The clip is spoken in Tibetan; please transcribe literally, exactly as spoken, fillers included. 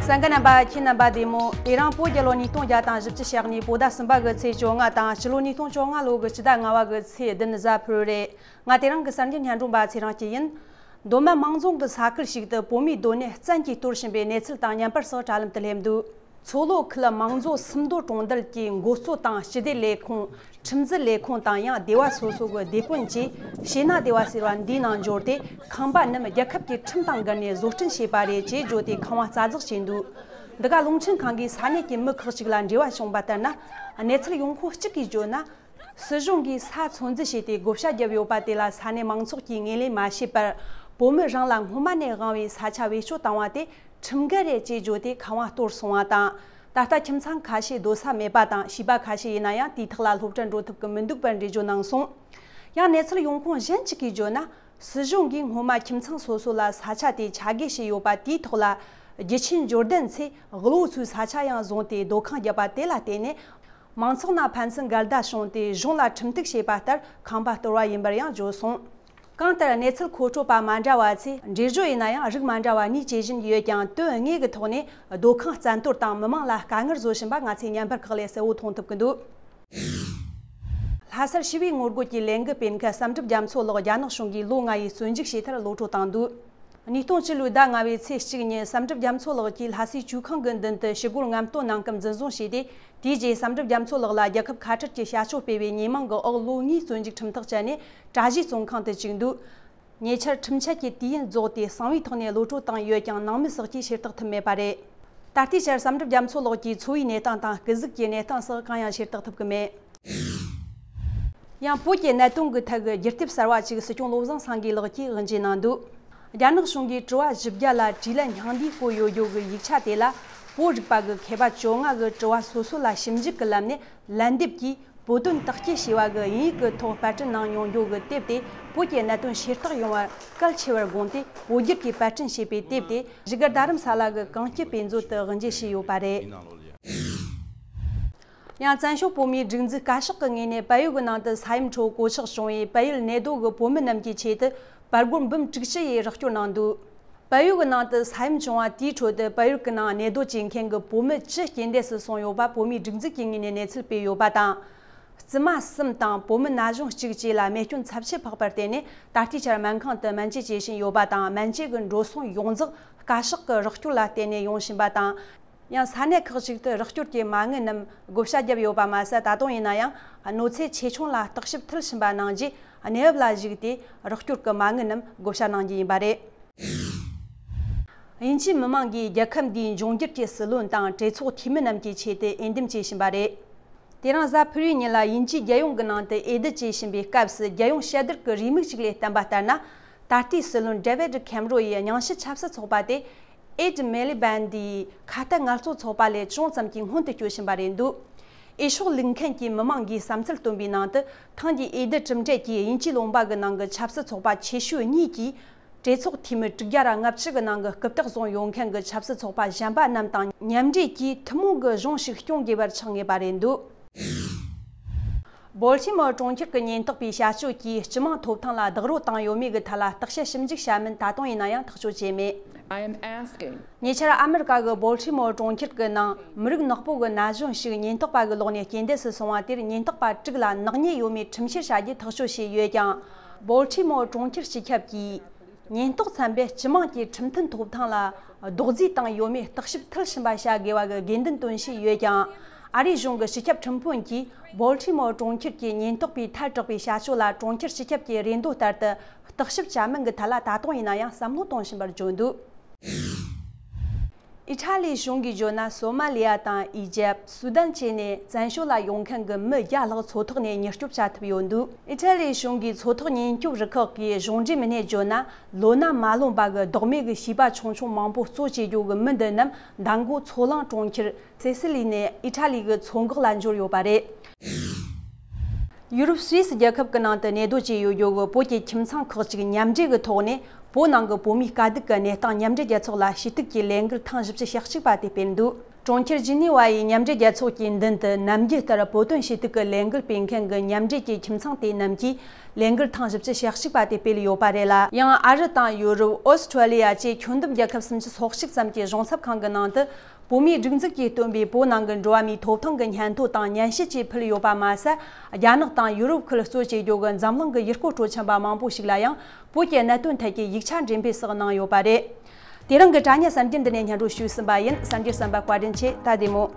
གསན་མཁན་རྣམ་པ། ཁྱེད་རྣམ་པ་བདེ་མོ། དེ་རིང་བོད་རྒྱལ་ལོ་ཉིས་སྟོང་བརྒྱ་དང་བཞི་བཅུ་ཞེ་གཉིས་བོད་ཟླ་གསུམ་པ་གི་ཚེས་བཅོ་ལྔ་དང་། སྤྱི་ལོ་ཉིས་སྟོང་བཅོ་ལྔ་ལོ་གི་སྤྱི་ཟླ་ལྔ་བ་གི་ཚེས་བདུན་གཟའ་ཕུར་བུ་རེད། ང་དེ་རིང་གི་གསར་འགྱུར་སྙན་སྒྲོན་པ་ཚེ་རིང་སྐྱིད་ཡིན། མདོ་སྨད་མང་རྫོང་གི་ས་ཁུལ་ཞིག་ཏུ་བོད་མིའི་སྡོད་གནས་བཙན་གྱིས་གཏོར་བཞིན་པའི་གནས་ཚུལ་དང་བརྙན་པར་སོགས་དྲ་ལམ་དུ་སླེབས་འདུག་མཚོ་ལྷོ་ཁུལ་མང་རྫོང་སུམ་མདོ་གྲོང་རྡལ་གྱི་འགོ་གཙོ་དང་སྤྱི་བདེ་ལས་ཁུངས། ཁྲིམས་འཛིན་ལས་ཁུངས་དང་ཡང་སྡེ་བ་སོ་སོ་གི་སྡེ་དཔོན་བཅས་ཤེ་ན་སྡེ་བ་ཟེར་བ་འདིའི་ནང་འབྱོར་ཏེ། ཁང་པ་རྣམས་རྒྱལ་ཁབ་ཀྱི་ཁྲིམས་དང་འགལ་ནས་བཟོ་སྐྲུན་བྱས་པ་རེད་ཅེས་བརྗོད་དེ་ཁང་བ་རྩ་རྫོགས་བྱས་འདུག་འདི་ག་རླུང་འཕྲིན་ཁང་གིས་ས་གནས་ཀྱི་མི་ཁག་ཅིག་ལ་འབྲེལ་བ་བྱུང་བ་ལྟར་ན། གནས་ཚུལ་ཡོང་ཁུངས་གཅིག་གིས་བརྗོད་ན། སྲིད་གཞུང་གིས་ས་ཚོད་འཛིན་བྱས་ཏེ་བགོ་བཤའ་བརྒྱབ་ཡོད་པ་དེ་ལ་ས་གནས་མང་ཚོགས་ཀྱིས་ངོས་ལེན་མ་བྱས་པར། བོད་མི་རང་ལ་སྔོན་མ་ནས་དབང་བའི་ས་ཆ་བེད་སྤྱོད་བཏང་བ་དེ་ཁྲིམས་འགལ་རེད་ཅེས་བརྗོད་དེ་ཁང་བ་གཏོར་སོང་བ་དང་། ད་ལྟ་ཁྱིམ་ཚང་ཁ་ཤས་སྡོད་ས་མེད་པ་དང་། བྱིས་པ་ཁ་ཤས་ཡིན་ན་ཡང་དེའི་ཐག་ལ་སློབ་གྲྭར་འགྲོ་ཐུབ་ཀྱི་མི་འདུག་པར་འགྲེལ་བརྗོད་གནང་སོང་། ཡང་གནས་ཚུལ་ཡོང་ཁུངས་གཞན་གཅིག་གིས་བརྗོད་ན། སྲིད་གཞུང་གིས་སྔོན་མ་ཁྱིམ་ཚང་སོ་སོ་ལ་ས་ཆ་དེ་ཆ་བགོས་བྱས་ཡོད་པ་དེའི་ཐོག་ལ། རྒྱུ་ཆེན་འབྱོར་ལྡན་ཚོས་གློ་ཚོའི་ས་ཆ་ཡང་བཟུང་སྟེ་སྡོད་ཁང་བརྒྱབ་པ་དེ་ལ་བརྟེན་ནས། མང་ཚོགས་ནང་ཕན་ཚུན་འགལ་ཟླ་བྱུང་སྟེ་གཞུང་ལ་ཁྲིམས་གཏུག་བྱས་པ་ལྟར་ཁང་པ་གཏོར་བ་ཡིན་པར་ཡང་བརྗོད་སོང་། གང་ལྟར་གནས་ཚུལ་མཁོ་སྤྲོད་པ་མ་འདྲ་བ་ཚོས་འགྲེལ་བརྗོད་ཡིན་ན་ཡང་རིགས་མ་འདྲ་བ་གཉིས་བྱེད་བཞིན་ཡོད་ཀྱང་། དོན་དངོས་ཀྱི་ཐོག་ནས་སྡོད་ཁང་བཙན་གཏོར་དང་མི་མང་ལ་དཀའ་ངལ་བཟོ་བཞིན་པ་ང་ཚོས་བརྙན་པར་ཁག་ལས་གསལ་བོ་མཐོང་ཐུབ་ཀྱི་འདུག་ལྷ་སར་ཞི་བའི་ངོ་རྒོལ་གྱི་ལས་འགུལ་སྤེལ་མཁན་བསམ་གྲུབ་རྒྱ་མཚོ་ལགས་རྒྱ་ནག་གཞུང་གིས་ལོ་ལྔ་ཡི་བཙོན་འཇུག་བྱས་མཐར་གློད་གྲོལ་བཏང་འདུག་ཉིས་སྟོང་བཅུ་ལོའི་ཟླ་ལྔ་བའི་ཚེས་གཅིག་ཉིན་བསམ་གྲུབ་རྒྱ་མཚོ་ལགས་ཀྱིས་ལྷ་སའི་ཇུས་ཁང་གི་མདུན་དུ་ཞི་རྒོལ་རྔམ་སྟོན་གནང་སྐབས་འཛིན་བཟུང་བྱས་ཏེ། དེའི་རྗེས་བསམ་གྲུབ་རྒྱ་མཚོ་ལགས་ལ་རྒྱལ་ཁབ་ཁ་བྲལ་གྱི་བྱ་སྤྱོད་སྤེལ་བའི་ཉེས་མིང་གི་འོག་ལོ་ལྔའི་བཙོན་འཇུག་ཁྲིམས་ཐག་བཅད་ནས་གྲྭ་བཞིའི་བཙོན་ཁང་དུ་བཅུག་འདུག་ཉེ་ཆར་ཁྲིམས་ཆད་ཀྱི་དུས་ཡུན་རྫོགས་ཏེ་གསང་བའི་ཐོག་ནས་གློད་གྲོལ་བཏང་ཡོད་ཀྱང་། ནང་མི་སོགས་ཀྱིས་ཕྱིར་བཏགས་ཐུབ་མེད་པ་རེད། ད་ལྟའི་ཆར་བསམ་གྲུབ་རྒྱ་མཚོ་ལགས་ཀྱི་འཚོ་བའི་གནས་སྟངས་དང་སྐུ་གཟུགས་ཀྱི་གནས་སྟངས་སོགས་གང་ཡང་ཕྱིར་བཏགས་ཐུབ་ཀྱི་མེད། ཡང་བོད་ཀྱི་གནད་དོན་གྱི་ཐད་ཀྱི་རྒྱུ་དེབ་གསར་བ་ཅིག་སྲིད་སྐྱོང་བློ་བཟང་སེང་གེ་ལགས་ཀྱིས་དབུ་འབྱེད་གནང་འདུག་རྒྱ་ནག་གཞུང་གིས་དྲི་བ་བཞི་བརྒྱ་ལ་དྲིས་ལན་སྙིང་བསྡུས་བཀོད་ཡོད་རྒྱུ་གི་ཡིག་ཆ་དེ་ལ། བོད་རིག་པ་གི་མཁས་པ་བཅོ་ལྔ་གི་དྲི་བ་སོ་སོ་ལ་ཞིབ་འཇུག་གི་ལམ་ནས་ལན་འདེབས་ཀྱིས། བོད་དོན་དག་སྐྱེལ་བྱས་པ་གི་དབྱིན་ཡིག་གི་ཐོག་པར་སྐྲུན་གནང་མྱོང་རྒྱུ་གི་དེབ་དེ། བོད་ཀྱི་གནད་དོན་ཕྱིར་བཏགས་ཡོང་བར་གལ་ཆེ་བར་དགོངས་ཏེ། བོད་བསྒྱུར་གྱིས་པར་སྐྲུན་བྱས་པའི་དེབ་དེ་བཞུགས་སྒར་རྡ་རམ་ས་ལ་གི་གངས་སྐྱིད་དཔེ་མཛོད་དུ་དབུ་འབྱེད་བྱས་ཡོད་པ་རེད། ཡང་བཙན་བྱོལ་བོད་མིའི་སྒྲིག་འཛུགས་བཀའ་ཤག་གི་ངོས་ནས་བལ་ཡུལ་གྱི་ནང་དུ་ས་ཡོམ་ཁྲོད་གོད་ཆག་བྱུང་བའི་བལ་ཡུལ་གནས་སྡོད་ཀྱི་བོད་མི་རྣམས་ཀྱི་ཆེད་དུ་བལ་སྒོར་འབུམ་དྲུག་ཅུ་ཡི་རོགས་སྐྱོར་གནང་འདུག་བལ་ཡུལ་གྱི་ནང་དུ་ས་ཡོམ་བྱུང་བ་དེའི་ཁྲོད་དུ། བལ་ཡུལ་གྱི་ནང་གནས་སྡོད་བྱེད་མཁན་གྱི་བོད་མི་བཅུ་རྐྱེན་འདས་སུ་སོང་ཡོད་པ་བོད་མིའི་སྒྲིག་འཛུགས་ཀྱི་ངོས་ནས་གནས་ཚུལ་སྤེལ་ཡོད་པ་དང་། བཙུན་མ་གསུམ་དང་བོད་མི་ན་གཞོན་གཅིག་བཅས་ལ་རྨས་སྐྱོན་ཚབས་ཆེ་ཕོག་པར་བརྟེན་ནས། ད་ལྟའི་ཆར་སྨན་ཁང་དུ་སྨན་བཅོས་བྱེད་བཞིན་ཡོད་པ་དང་། སྨན་བཅོས་ཀྱི་འགྲོ་སོང་ཡོངས་རྫོགས་བཀའ་ཤག་གི་རོགས་སྐྱོར་ལ་བརྟེན་ནས་ཡོང་བཞིན་པ་དང་། ཡང་ས་གནས་ཁག་ཅིག་ཏུ་རོགས་སྐྱོར་གྱི་མ་དངུལ་རྣམས་བགོ་བཤའ་བརྒྱབ་ཡོད་པ་མ་ཟད། ད་དུང་ཡིན་ན་ཡང་གནོད་འཚེ་ཆེ་ཆུང་ལ་བརྟག་ཞིབ་མཐིལ་ཕྱིན་པ་གནང་རྗེས། གནས་བབ་ལ་གཞིགས་ཏེ་རོགས་སྐྱོར་གྱི་མ་དངུལ་རྣམས་བགོ་བཤའ་གནང་རྒྱུ་ཡིན་པ་རེད། དབྱིན་ཇིའི་མི་མང་གིས་རྒྱལ་ཁབ་འདིའི་འབྱུང་འགྱུར་གྱི་སྲིད་བློན་དང་གྲོས་ཚོགས་འཐུས་མི་རྣམས་ཀྱི་ཆེད་དུ་འོས་འདེམས་བྱེད་བཞིན་པ་རེད། དེ་རིང་གཟའ་ཕུར་བུའི་ཉིན་ལ་དབྱིན་ཇིའི་རྒྱལ་ཡོངས་ཀྱི་ནང་དུ་འོས་བསྡུ་བྱེད་བཞིན་པའི་སྐབས་སུ། རྒྱལ་ཡོངས་དཔྱད་བསྡུར་གྱི་རེའུ་མིག་ཅིག་ལས་བསྟན་པ་ལྟར་ན། ད་ལྟའི་སྲིད་བློན་ཌེ་བིད་ཁེམ་རོན་ཡི་རྙིང་ཞེན་ཆབ་སྲིད་ཚོགས་པ་དེ། ཨེཌ་མེ་ལི་བན་དིའི་ཁ་གཏད་ངལ་རྩོལ་ཚོགས་པ་ལས་ཅུང་ཙམ་གྱིས་སྔོན་དུ་སྐྱོད་བཞིན་པ་རེད་འདུག་འོས་ཤོག་བླུག་མཁན་གྱི་མི་མང་གིས་བསམ་ཚུལ་བཏོན་པའི་ནང་དུ། ཐེངས་འདིའི་འོས་བསྡུ་གྲུབ་འབྲས་ཀྱིས་དབྱིན་ཇིའི་ལུང་པ་གི་ནང་གི་ཆབ་སྲིད་ཚོགས་པ་ཆེ་ཤོས་གཉིས་ཀྱིས། གྲོས་ཚོགས་འཐུས་མི་དྲུག་བརྒྱ་ར་ལྔ་བཅུ་གི་ནང་གི་རྐུབ་སྟེགས་བཟུང་ཡོད་མཁན་གྱི་ཆབ་སྲིད་ཚོགས་པ་གཞན་པ་རྣམས་དང་མཉམ་འབྲེལ་གྱིས་ཐུན་མོང་གི་གཞུང་ཞིག་སྐྱོང་དགོས་པར་ཆགས་ངེས་པ་རེད་འདུག་བོལ་ཊི་མོར་གྲོང་ཁྱེར་གྱི་ཉེན་རྟོག་པའི་བྱ་སྤྱོད་ཀྱིས་སྤྱི་དམངས་ཐོབ་ཐང་ལ་རྡོག་རོལ་བཏང་ཡོད་མེད་ཀྱི་ཐད་ལ་བརྟག་དཔྱད་ཞིབ་འཇུག་བྱ་མིན་ད་དུང་ཡིན་ན་ཡང་ཐག་གཅོད་བྱས་མེད། I am asking. ཉེ་ཆར་ཨ་མི་རི་ཀ་གི་བོལ་ཊི་མོར་གྲོང་ཁྱེར་གྱི་ནང་མི་རིགས་ནག་པོ་གི་ན་གཞོན་ཞིག་ཉེན་རྟོག་པ་གི་ལོག་ནས་རྐྱེན་འདས་སུ་སོང་བ་དེར། ཉེན་རྟོག་པ་དྲུག་ལ་ནག་ཉེས་ཡོད་མེད་ཁྲིམས་བཤེར་བྱ་རྒྱུ་ཐག་གཅོད་བྱས་ཡོད་ཀྱང་། བོལ་ཊི་མོར་གྲོང་ཁྱེར་སྤྱི་ཁྱབ་ཀྱིས། ཉེན་རྟོག་ཚན་པས་སྤྱི་དམངས་ཀྱི་ཁྲིམས་མཐུན་ཐོབ་ཐང་ལ་རྡོག་རྫིས་བཏང་ཡོད་མེད་བརྟག་ཞིབ་མཐིལ་ཕྱིན་པ་བྱ་དགོས་པ་གི་དགོས་འདུན་བཏོན་བཞིན་ཡོད་ཀྱང་། ཨ་རིའི་གཞུང་གི་སྤྱི་ཁྱབ་ཁྲིམས་དཔོན་གྱིས་བོལ་ཊི་མོར་གྲོང་ཁྱེར་གྱི་ཉེན་རྟོག་པས་ཐལ་དྲགས་པའི་བྱ་སྤྱོད་ལ་གྲོང་ཁྱེར་སྤྱི་ཁྱབ་ཀྱི་རེ་འདོད་ལྟར་དུ་བརྟག་ཞིབ་བྱ་མིན་གྱི་ཐད་ལ་ད་དུང་ཡིན་ན་ཡང་བསམ་བློ་གཏོང་བཞིན་པར་བརྗོད་འདུག་ཨི་ཊ་ལིའི་གཞུང་གིས་བརྗོད་ན། སོ་མ་ལི་ཡ་དང་ཨི་ཇེབ། སུ་དན་བཅས་ནས་བཙན་བྱོལ་ལ་ཡོང་མཁན་གྱི་མི་བརྒྱ་ལྷག་མཚོ་ཐོག་ནས་མྱུར་སྐྱོབ་བྱ་ཐུབ་ཡོད་འདུག་ཨི་ཊ་ལིའི་གཞུང་གིས་མཚོ་ཐོག་ཉེན་སྐྱོབ་རུ་ཁག་གི་གཞུང་འབྲེལ་མི་སྣས་བརྗོད་ན། ལོ་ན་མ་ལོན་པ་གི་ལྡོག་མེད་ཀྱི་བྱིས་པ་ཆུང་ཆུང་མང་པོ་གཙོ་བྱེད་རྒྱུ་གི་མི་འདི་རྣམས་མདང་དགོང་མཚོ་གླང་གྲོང་ཁྱེར་སེ་སི་ལི་ནས་ཨི་ཊ་ལི་གི་མཚོ་འགག་ལ་འབྱོར་ཡོད་པ་རེད། ཡུ་རོབ་སུད་སི་རྒྱལ་ཁབ་ཀྱི་ནང་དུ་གནས་སྡོད་བྱས་ཡོད་རྒྱུ་གི་བོད་ཀྱི་ཁྱིམ་ཚང་ཁག་ཅིག་མཉམ་འབྲེལ་གྱི་ཐོག་ནས་བོད་ནང་གི་བོད་མིའི་དཀའ་སྡུག་གི་གནས་སྟངས་མཉམ་འབྲེལ་རྒྱལ་ཚོགས་ལ་ཞུ་གཏུག་གི་ལས་འགུལ་ཐེངས་བཞི་བཅུ་ཞེ་གཅིག་པ་དེ་སྤེལ་འདུག་གྲོང་ཁྱེར་ཇི་ནི་ཝ་ཡི་མཉམ་འབྲེལ་རྒྱལ་ཚོགས་ཀྱི་མདུན་དུ་ནམ་རྒྱུན་ལྟར་བོད་དོན་ཞུ་གཏུག་གི་ལས་འགུལ་སྤེལ་མཁན་གྱི་མཉམ་འབྲེལ་གྱི་ཁྱིམ་ཚང་དེ་རྣམས་ཀྱིས་ལས་འགུལ་ཐེངས་བཞི་བཅུ་ཞེ་གཅིག་པ་དེ་སྤེལ་ཡོད་པ་རེད་ལ། ཡང་ཨ་རི་དང་ཡུ་རོབ། ཨོ་སི་ཁྲོ་ལི་ཡ་བཅས་ཁྱོན་བསྡོམས་རྒྱལ་ཁབ་སུམ་ཅུ་སོ་གཅིག་ཙམ་གྱི་གཞུང་ཚབ་ཁང་གི་ནང་དུ་བོད་མིའི་སྒྲིག་འཛུགས་ཀྱིས་བཏོན་པའི་བོད་ནང་གི་འགྲོ་བ་མིའི་ཐོབ་ཐང་གི་སྙན་ཐོ་དང་སྙན་ཞུ་བཅས་ཕུལ་ཡོད་པ་མ་ཟད། རྒྱ་ནག་དང་ཡུ་རོབ་ཁུལ་གཙོ་བྱེད་རྒྱུ་གི་འཛམ་གླིང་གི་ཡུལ་སྐོར་སྤྲོ་འཆམ་པ་མང་པོ་ཞིག་ལ་ཡང་བོད་ཀྱི་གནད་དོན་ཐད་ཀྱི་ཡིག་ཆ་འགྲེམས་སྤེལ་སོགས་གནང་ཡོད་པ་རེད། དེ་རིང་གི་དྲ་བརྙན་གསར་འགྱུར་འདི་ནས་སྙན་སྒྲོན་ཞུས་ཟིན་པ་ཡིན། གསར་འགྱུར་གསན་པར་བཀའ་དྲིན་ཆེ། ད་བདེ་མོ།